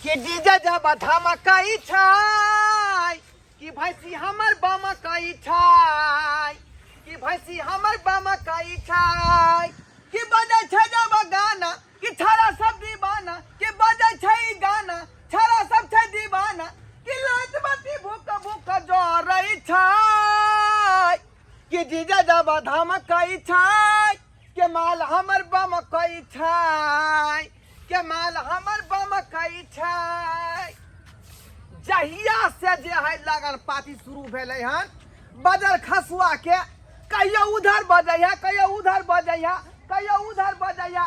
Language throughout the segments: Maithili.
कि डीजे जब धमकई छै कि भैंसी हमर बमकई छै, कि भैंसी हमर बमकई छै, कि बजै छै जब गाना कि छाड़ा सब दीवाना, कि बजै छै ई गाना छाड़ा सब छै दीवाना, कि लात बाती भूख भूख जरै छै, कि डीजे जब धमकई छै के माल हमर बमकई छै, के माल हमर बमकई छै। जहिया से जे है लगन पाती शुरू भेलै हन बजर खसुआ के, कहियो उधर बजै है, कहियो उधर बजै है, कहियो उधर बजै है,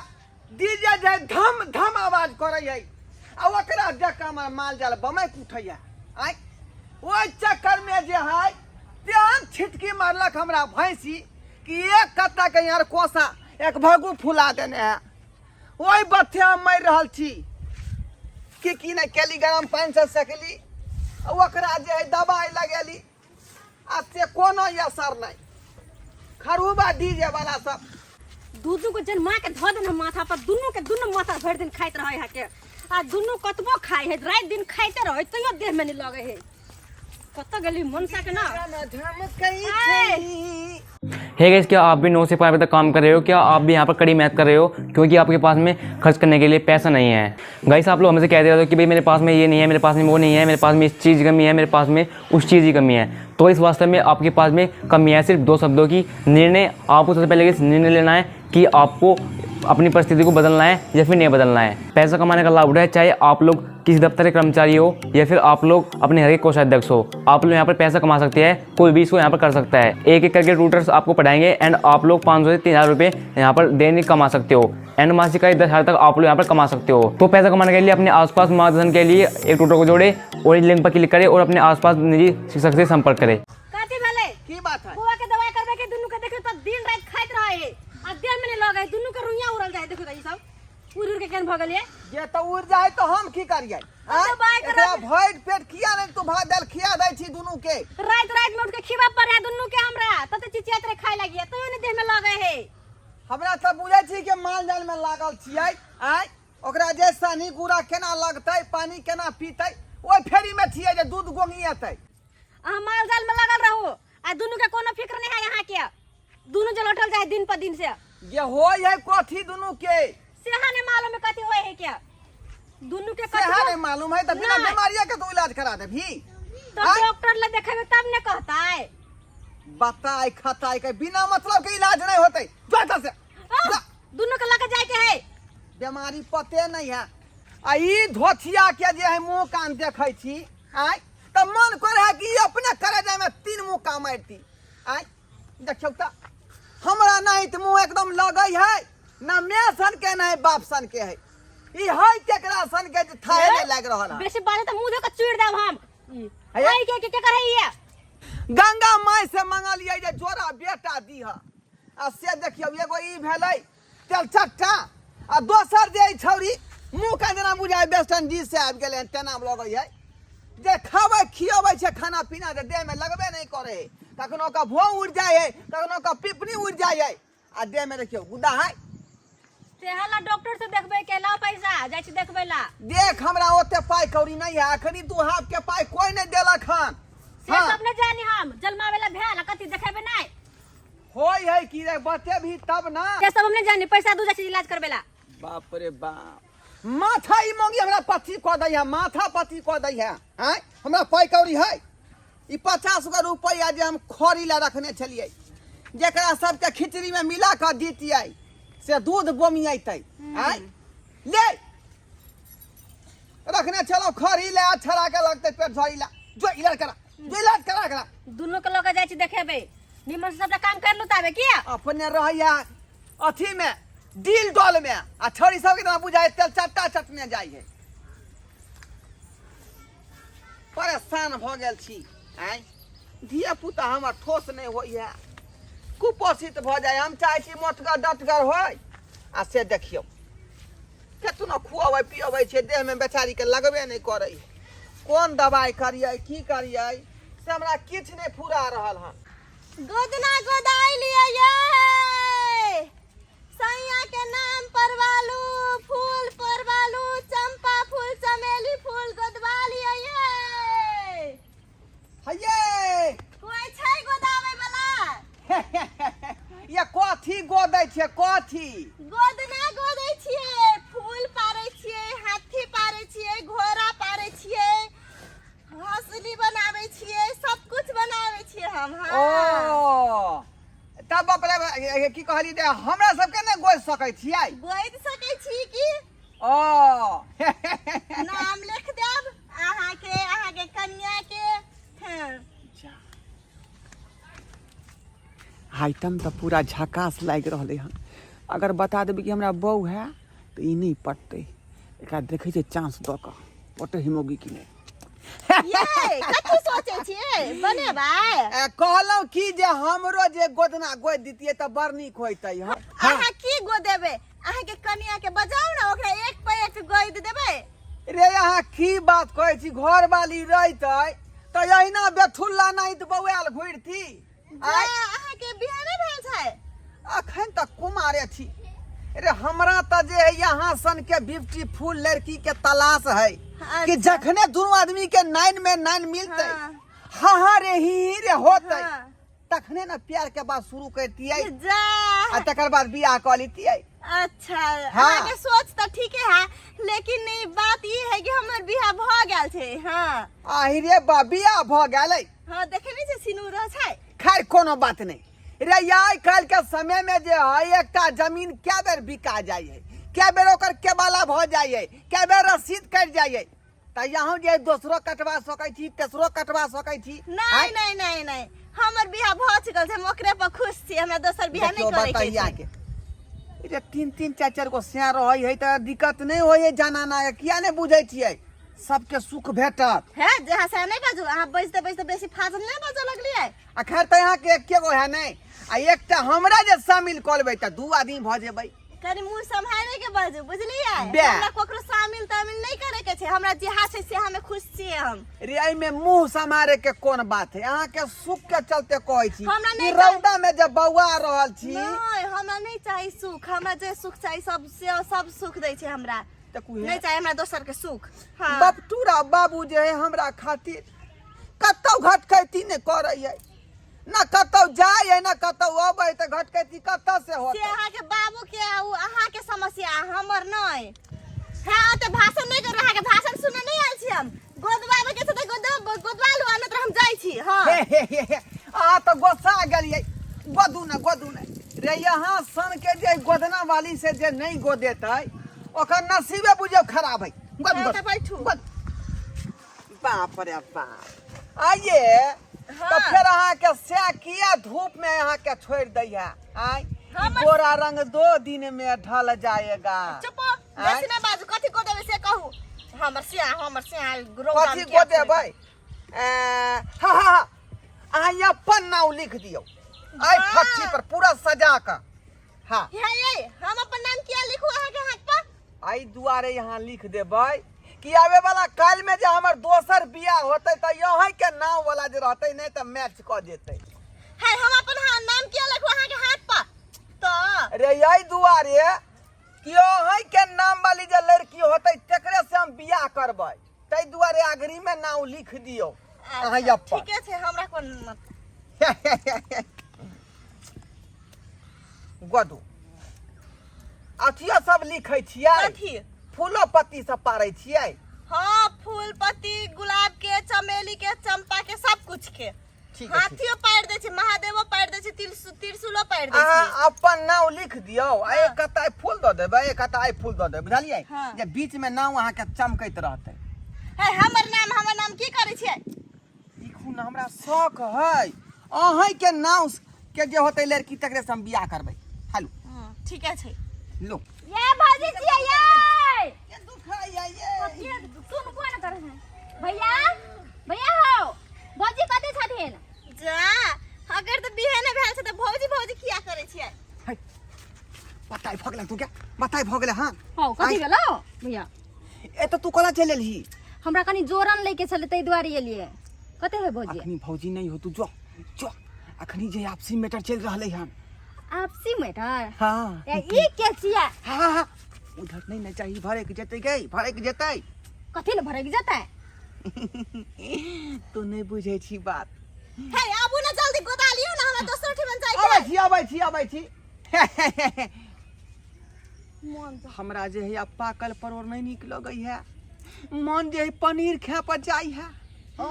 डीजे जे धम धम आवाज करै है, आ ओकरा देख कऽ हमर माल जाल बमक उठैया। आँय ओहि चक्कर में जे है तेहन छिटकी मारलक हमरा भैंसी कि एक कत्ता के यार कोसा एक भगू फुला देने है। ओहि बथे हम मरि रहल छी कि की नहि केली, गरम पानि से सेकली, ओकरा जे है दवाइ लगेली, आ से कोनो असर नहि। खरूबा डीजे वाला सब दू दू गो जन माँ के धो देने माथा पर, दुनू के दुनू माथा भरि दिन खाइत रहे है के, आ दुनू कतबो खाइ है, राति दिन खाइते रहे तैयो देह में नहीं लगे है। कतऽ गेली मनसा के ना? हे गाइस, क्या आप भी 9 से 5 बजे तक काम कर रहे हो? क्या आप भी यहाँ पर कड़ी मेहनत कर रहे हो क्योंकि आपके पास में खर्च करने के लिए पैसा नहीं है? गाइस, आप लोग हमसे कहते रहते हो कि भाई मेरे पास में ये नहीं है, मेरे पास में वो नहीं है, मेरे पास में इस चीज़ की कमी है, मेरे पास में उस चीज़ की कमी है। तो इस वास्ते में आपके पास में कमी है सिर्फ 2 शब्दों की, निर्णय। आपको सबसे पहले इस निर्णय लेना है कि आपको अपनी परिस्थिति को बदलना है या फिर नहीं बदलना है। पैसा कमाने का लाभ उठाए, चाहे आप लोग किसी दफ्तर के कर्मचारी हो या फिर आप लोग अपने घर के कोषाध्यक्ष हो, आप लोग यहाँ पर पैसा कमा सकते हैं, कोई भी इसको यहाँ पर कर सकता है। एक एक करके ट्यूटर्स आपको पढ़ाएंगे एंड आप लोग 500 से 3000 रुपये यहाँ पर दैनिक कमा सकते हो एंड मासिक आय 10,000 तक आप लोग यहाँ पर कमा सकते हो। तो पैसा कमाने के लिए अपने आसपास मार्गदर्शन के लिए एक ट्यूटर को जोड़े और इस लिंक पर क्लिक करें और अपने आसपास निजी शिक्षक से संपर्क करें। कथी भेलै? की बात है? बौआ के दवाई करबे के दुनू के देखियो त दिन रात खाइत रहे है, आ देह में नहीं लगे है, दुनू के रुइया उड़ल जाय। देखो त ई सब उड़ उड़ के केहन भ गेलै। जे त उड़ जाय त हम की करियै? हम दवाई एकरा करब। भरि पेट किया नहीं तू भात दालि खिया दै छी दुनू के? रात रात में उठ के खिबा पड़े है दुनू के हमरा, तते चिचियात रहे खाय लागिए तैयो नहीं देह में लगे है। हमरा त बुझै छी कि माल जाल में लागल छियै। आँय ओकरा जे सानी गुड़ा केना लगतै, पानी केना पीतै, ओहि फेरी में छियै जे दूध गोंगिएतै। अहाँ माल जाल में लगल रहू आ दुनू के कोनो फिक्र नहीं है यहाँ के, दुनू जल उठल जाए दिन पर दिन से। ये होय है कथी दुनू के? सेहा नहीं मालूम है कथी होय है के दुनू के। सेहा कथी नहीं मालूम है त बिना नहीं। बीमारिया के तू इलाज करा देबही? तो आँय? डॉक्टर ले देखेबे तब ने कहताय। बताय खताय के बिना मतलब के इलाज नहीं होते। जो एतऽ से। आ, जा। दुनू के लके जाय के है। बीमारी पते नहीं है। आ ई धोथिया के जे है मुंह कान देखै छी आँय त मन करे है कि ई अपने करे जाय में 3 मुंह का मारती। आँय देखियौ त हमरा नहीं त मुंह एकदम लगै है ना मैं सन के नहीं बाप सन के है। ई है केकरा सन के जे थाहे नहीं लाग रहल है। बेसी बाजे त मुंह धो के चीर देब हम। है? है के के करे ये? गंगा माय से मंगलियै जे जोड़ा बेटा दीह, आ से देखियौ एगो ई भेलै तेलचट्टा आ दोसर जे ई छौरी मुँह का जेना बुझाय वेस्ट इंडीज से आबि गेलै हन तेना लगै है। जे खाबै खियबै छै खाना पीना जे देह में लगबे नहीं करे है, कखनो का भों उड़ि जाइ है, कखनो का पिपनी उड़ि जाइ है, आ देह में देखियौ गुद्दा है। सेहला डॉक्टर से देखबै के लाओ पैसा जाइ छी देखबै ला। देख हमरा ओते पाइ कौड़ी नहीं है, अखनी 2 हाफ के पाइ कोई नहीं देलक हन। से हाँ। सब नहीं जानी हम, जलमावे ला भेल कथी देखेबे नहीं। होय है कि रे बतेबही तब ना। से सब हम नहीं जानी, पैसा दू जाइ छी इलाज करबै ला। बाप रे बाप, माथा ई मंगी हमरा पथी कऽ दै है, माथा पथी कऽ दै है। आँय हमरा पाइ कौड़ी है? ई 50 गो रुपैआ जे हम खरी ला रखने छलियै जेकरा सबके खिचड़ी में मिला कऽ दितियै से दूध बोमियतै। आँय ले रखने छलहुँ खरी ले, छड़ा के लगतै पेट झड़ी ला। जो इलाज करा, जो इलाज करा करा। दुनू के लऽ के जाइ छी देखेबै, निमन से सबटा काम कर लू ताबे की अपने रहैया अथी में डील डॉल में, आ छड़ी सबके जेना बुझाइ तेल चट्टा चटने जाइ है। परेशान भऽ गेल छी। आँय धिया पुता हमर ठोस नहि होइए, कुपोषित भऽ जाइ। हम चाहै छी मोटगर डटगर होइ, आ से देखियौ केतनो खुअबै पियबै छै देहमे बेचारीके लगबे नहि करै। कोन दवाइ करियै की करियै से हमरा किछु नहि फुरा रहल हन। गोदना गोदाइ लियै ये सैया के नाम परवालू, फूल परवालू, चंपा फूल, चमेली फूल। छी? गोदना गोदै छियै, फूल पारै छियै, हाथी पारै छियै, घोड़ा पारै छियै, हंसली बनाबै छियै, सब कुछ बनाबै छियै हम। हाँ। ओ तब बाप रे, की कहली जे हमरा सबके नहि गोदि सकै छियै? गोदि सकै छी की। ओ नाम लिख देब अहाँके, अहाँके कनिया के। हाँ। आइटम तऽ पूरा झकास लागि रहलै हन। अगर बता देबै कि हमरा बहू है तऽ ई नहि पटतै। एकरा देखै छियै चांस दऽ कऽ पटै है मौगी कि नहि। ये कथी सोचै छियै बनेबै? कहलहुँ की जे हमरो जे गोदना गोदि दितियै तऽ बड़ नीक होइतै। हँ। अहाँ की गोदेबै? अहाँके कनिया के बजाउ ने, ओकरा एक पे एक गोदि देबै। रे अहाँ की बात कहै छी, घरवाली रहितै तऽ अहिना बेथुल्ला नहि तऽ बौआयल घुरती। आय अहाँके बियाह नहि भेल छै? अखन तक कुमारे छी। रे हमरा तऽ जे है यहाँ सन के ब्यूटीफुल लड़की के तलाश है कि जखने दुनू आदमी के नाइन में नाइन मिलते, हाँ हाँ रे ही ही रे होते, तखने ना प्यार के बात शुरू करतियै जा आ तकर बाद बियाह कऽ लेतियै। अच्छा। हाँ। अहाँके सोच तऽ ठीके है, लेकिन ई बात ई है कि हमर बियाह भऽ गेल छै। हाँ। आहि रे बा, बियाह भऽ गेलै? हाँ, देखे नहीं छै सिनूर छै। खैर कोनो बात नहीं रे, आइ काल्हि के समय में जे है एकटा जमीन कै बेर बिका जाइ है, कै बेर ओकर केबाला भऽ जाइ है, कै बेर रसीद कटि जाइ है, तऽ यहाँ जे दोसरो कटवा सकै छी, तेसरो कटवा सकै छी। नहीं नहीं नहीं नहीं, हमर बियाह भऽ चुकल छै, हम ओकरे पर खुश छी, हमरा दोसर बियाह नहीं करे के बताइया छै। के रे तीन तीन चारि चारि गो सैं रहै है तऽ दिक्कत नहि होइ है। जनाना के किया नहि बुझै छियै, सबके सुख भेटत। हे जहाँ से नहीं बाजू, अहाँ बजते बजते बेसी फाजल नहीं बाजऽ लगलियै। आ खैर तऽ अहाँके एके गो है नहि, आ एकटा हमरा जे शामिल कऽ लेबै तऽ दू आदमी भऽ जेबै। कनि मुंह सम्हारे के बाजू, बुझलियै? बे। हमरा ककरो शामिल तामिल नहीं करे के छै, हमरा जेहा छै से हमे खुश छियै हम। रे एहिमे मुंह सम्हारे के कोन बात है, अहाँके सुख के चलते कहै छी। हमरा ई नहि रौदा में जे बौआ रहल छी। नहीं, हमरा नहीं चाही सुख, हमरा जे सुख चाही सब से सब सुख दै छै हमरा। तऽ कुहे। नहीं चाही हमरा दोसर के सुख। हाँ। बपटूरा बाबू जे है हमरा खातिर कतौ घटकैती नहि करै है, ना कतौ जाइ है ना कतौ अबै, तऽ घटकैती कतऽ से से होतै? अहाँके बाबू के आ उ अहाँके समस्या, हमर नहीं। हाँ तऽ भाषण नहीं करू, अहाँके भाषण सुनऽ नहीं आयल छी हम। गोदबाबै के छै तऽ गोदबा लू, आ नहि तऽ हम जाइ छी। हाँ। हे हे हे हे, अहाँ तऽ गोस्सा गेलियै। गोदू ने गोदू ने रे, यहाँ सन के जे गोदना वाली से जे नहीं गोदेतै ओकर नसीबे बुझियौ खराब है। गोद हाँ, गोद तऽ बैठू। गोद। बाप रे बाप, आइए हाँ। तऽ फेर अहाँके से किया धूप में अहाँके छोड़ि दै है? आय ई गोरा रंग दो दिन में ढल जाएगा। चुप, बेसी नहि बाजू, कथी गोदेबै से कहू। हमर सिया, हमर सिया रौदा कथी में किया गोदेबै? हाँ हाँ हाँ, अहाँ यहाँ अपन नाम लिख दियौ आइ वाह। फट्टी पर पूरा सजा कऽ। हाँ। हे ये, हम अपन नाम किया लिखू अहाँके हाथ पर? एहि दुआरे यहाँ लिख देबै कि आबे वाला काल में जे हमर दोसर बियाह होतै तऽ यहीं के नाम वाला जे रहतै नहि तऽ मैच कऽ जेतै। हे हम अपन नाम किया लिखू अहाँके हाथ पर? तऽ रे एहि दुआरे कि अहीं के नाम वाली जे लड़की होतै तकरे से हम बियाह करबै, ताहि दुआरे आगरी में नाम लिख दियौ अहाँ अपन। ठीके छै, हमरा कोन मत। गोदू अथियो सब लिखै छियै? कथी? फूलो पत्ती सब पारै छियै? हाँ, फूल पत्ती, गुलाब के, चमेली के, चंपा के, सब कुछ के। ठीक है, ठीक। हाथियो पारि दै छै, महादेवो पारि दै छै, त्रिशूलो पारि दै अहाँ छै। अपन नाम लिख दियौ आ एक कताइ फूल दऽ देबै, एक कताइ फूल दऽ देबै, बुझलियै? हाँ। जे बीच में नाम अहाँके चमकैत रहतै। हे हमर नाम, हमर नाम की करै छियै? लिखू ने, हमरा शौक है अहीं के नाम के जे होतै लड़की तकरे से हम बियाह करबै। हेलो। हाँ, ठीके छै। लो। ये भौजी छियै ये। ये दुखाइया ये। सुनबो न करे है। भैया, भैया हो, भौजी कतऽ छथिन? जा, अगर तऽ बिहे नहि भेल छै तऽ भौजी भौजी किया करै छियै? है, बताइ भऽ गेलै तू क्या? बताइ भऽ गेलै। हाँ। हौ, कथी भेलौ भैया? ए तऽ तू कोना चलि एलही? हमरा कनि जोरन लैके छलै, ताहि दुआरे एलियै। कते है भौजी? अखनी भौजी नहीं हो, तू जो जो, अखनी जे आपसी मैटर चलि रहलै हन। आपसी मैटर? हाँ। ए, ई के छियै? हाँ हाँ हाँ, उधर नहीं ना चाहिए, भरक जेतै गई, भरक जेतै। कथी ले भरक जेतै? तू नहीं बुझै छी बात। हे आबू ने जल्दी, गोदा लियौ ने, हमरा दोसर ठिमन जाइ अबै छै। छी, अबै छी, अबै छी। मन तऽ हमरा जे है पाकल परोड़ नहीं नीक लगै है, मन जे है पनीर खाए पर जाइ है। ओ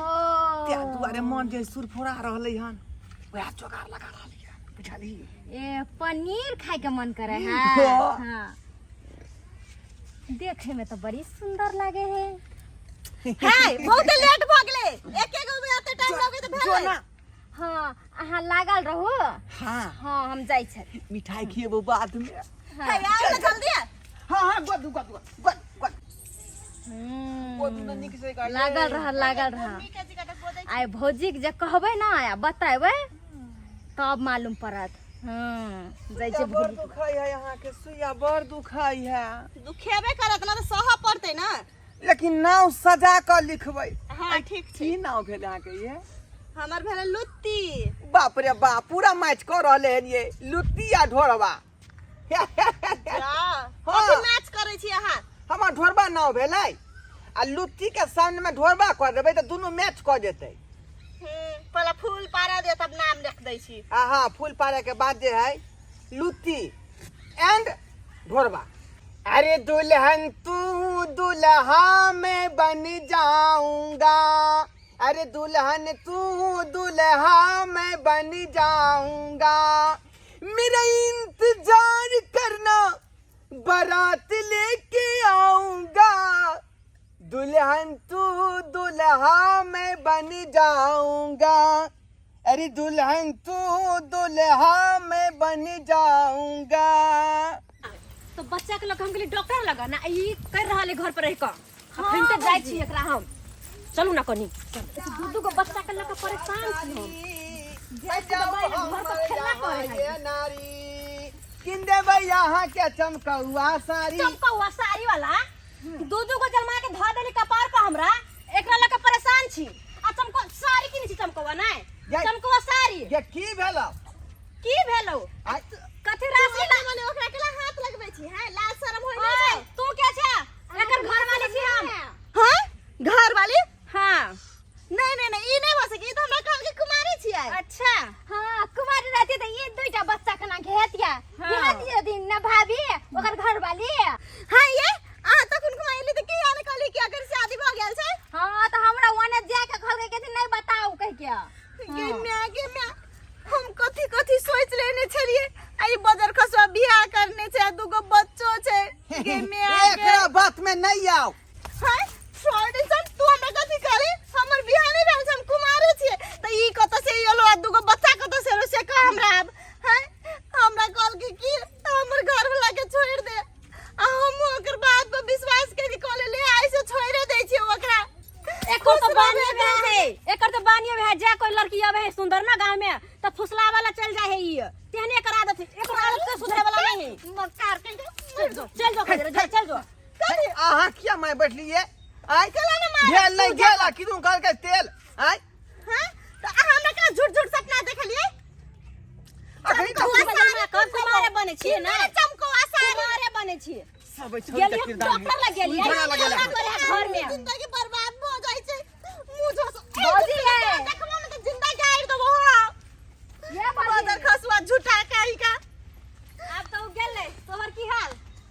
त्या दुआरे मन जे सुरफुरा रहलै हन, वएह जोगाड़ लगा रहली है, बुझलही? ए पनीर खाए के मन करे है। हाँ। हाँ, देखे में तो बड़ी सुंदर लागे है। है बहुत लेट भ गेलै, एक एक गो एते टाइम लगे त जो भेलै। ना। हाँ, अहाँ लागल रहू। हाँ। हाँ, हम जाइ छी। मिठाई खिएबो बाद में। है आओ ना जल्दी। हाँ हाँ, गोदू गोदू गोद गोद गोदू ना नीक से गाड़ी। लागल रह, लागल रह। मम्मी के जी का गोदै। आइ भौजीके जे कहबै ना आ बतेबै तब मालूम पड़त। जाइ सुइया छी। बड़ दुखाई है यहाँ के, सुइया बड़ दुखाई है। दुखेबे करत ना त सह पड़तै ना। लेकिन नाव सजा कऽ लिखबै। हाँ ठीक छै। की नाव भेल अहाँके ये? हमर भेलै लुत्ती। बाप रे बाप, पूरा मैच कऽ रहले हन ये लुत्ती आ ढोरबा। जा। हाँ। कथी मैच करै छी अहाँ? हमर ढोरबा नाव भेलै आ लुत्ती के सामने में ढोरबा कऽ देबै तऽ दुनू मैच कऽ जेतै। पहले फूल पारा दे तब नाम लिख दै छी। आ हाँ, फूल पारे के बाद जे है लुत्ती एंड ढोरबा। अरे दुल्हन तू दुल्हा मैं बन जाऊंगा, अरे दुल्हन तू दुल्हा मैं बन जाऊंगा, मेरा इंतजार करना बारात लेके आऊंगा, दुल्हन तू दुल्हा मैं बन जाऊंगा, अरे दुल्हन तू दुल्हा मैं बन जाऊंगा। तो बच्चा के लग हम गेली डॉक्टर लगा ना, ई कर रहल है घर पर रह कऽ। अखन तऽ जाइ छी एकरा हम, चलू ना कनी। दू दू गो बच्चा के लऽ कऽ परेशान छी हम। घर पर खेलना करे है। ये नारी किन देबै अहाँ के चमकौआ साड़ी। चमकौआ साड़ी वाला दू दू गो जलमा के धऽ देली कपार पर, हमरा एकरा लऽ कऽ परेशान छी आ चमकौ साड़ी किनै छी, चमकौआ नहि। चमकौआ साड़ी। ये की भेलौ? की भेलौ? आइ कथी राशि ला मने ओकरा केला हाथ लगबै छी? हैं, लाज शरम होय नै ओए, छै? तू के छे? एकर घर वाली छी हम। हां, घर वाली? हाँ। नहीं नहीं नहीं, ई नहीं भ सकी, ई त हमरा कहल के कुमारी छियै। अच्छा। हाँ, कुमारी रहती तऽ ई दुईटा बच्चा केना के हेतिया? हाँ। हेतिया दिन ना भाभी ओकर घर वाली। हां, ये अहाँ तखन कुमारी ली त की आने कहली कि अगर शादी भ गेल छै? हाँ, तऽ हमरा ओने जाय के कहलकै कि नहीं बताऊ कह के। गे म्या, गे म्या, हम कथी कथी सोच लेने छलिए आ ई बजर खसुआ बियाह करने छै आ दूगो बच्चो छै। गे म्या गे। एकरा बात में नहीं आओ। हाय फ्रॉड इंसान, तू हमरा कथी कहले? हमर बियाह नहीं भेल छै, हम कुमारे छियै, त ई कत से एलो आ दूगो बच्चा कत से एलो से कह हमरा आब। हाय, हमरा कहल कि की हमर घर वाला के छोड़ दे आ हम ओकर बात पर विश्वास करके कहले ले आइ से छोड़े दै छियै ओकरा। एकर तो बानिए भए है, एकर तो बानिए भए, जे कोई लड़की आवे है सुंदर ना गांव में त फुसला वाला चल जाए है। ई तेहने एकर आदत है, एकर आदत के सुधरे वाला नहीं है। मकार के चल जो, चल जो, खजरे, चल जो। अहाँ किया माय बैठलिए? आइ चला ना मारे, भेल नहीं तू जा। गेल आ किदू कहलकै तेल आइ। हां, त अहाँ हमरा का झूठ झूठ सपना देखलिए? अखनी तऽ तू बजल कब कुमारे बने छियै ना? चमकौआ साड़ी। कुमारे बने छियै। सब छोड़ गेलियै के किरदार डॉक्टर लग गेलियै। झगड़ा लगेला। झगड़ा करे है घर में। जिंदगी बर्बाद भ जाइ छै। मुंह जो भौजी यै। देखबो ने त जिंदा गाड़ि देबो। हां ये भौजी। बदर खसुआ झूठा काई का। आब तऽ ओ गेलै, तोहर की हाल?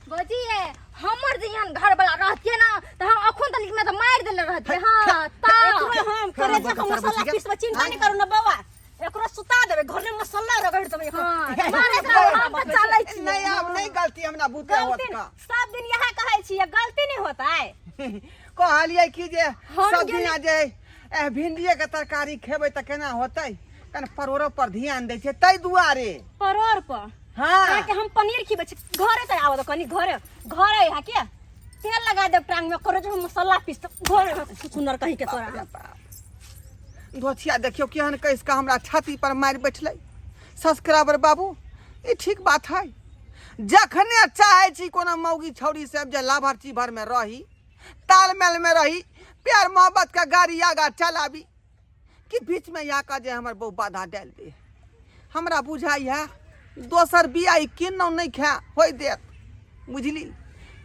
भौजी ये हमर जे एहन घर वाला रहतियै ना तऽ हम अखन तक में तऽ मारि देले रहतियै। हाँ तऽ एकरो हम करेजा के मसाला पीसबै, चिंता नहीं करू ना बौआ, एकरो सुता देबै घर में, मसाला रगड़ देबै एकरो। हाँ, मारे तऽ हम तऽ चलै छी। नहीं, आब नहीं गलती हमरा बुते होत गलती का। सब दिन यह कहै छियै, गलती नहीं होता है। कहलियै कि जे हम सब दिना जे भिंडिये के तरकारी खेबै तऽ केना होतै, कनि परोड़ो पर ध्यान दै छै ताहि दुआरे। परोड़ पर? हाँ। अहाँके हम पनीर खिबै छी घरे तऽ आबऽ दो कनि, घरे घरे यहाँ के तेल लगा देब टांग में, करो जो मसाला पीस तऽ घरे सुनर कहीं के तोरा। धोथिया देखियौ केहन कस कऽ हमरा छाती पर मारि बैठलै। सब्सक्राइबर बाबू, ई ठीक बात है? जखने चाहै छी कोनो मौगी छौड़ी सब जे लाभर चीभर में रही, तालमेल में रही, प्यार मोहब्बत के गाड़ी आगा चलाबी, कि बीच में आके जे हमर बहु बाधा डालि दे। हमरा बुझाइ है दोसर बियाह किन्नौ नहि खा होइ देत, बुझली?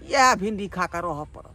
इएह भिंडी खा कऽ रहऽ पड़त।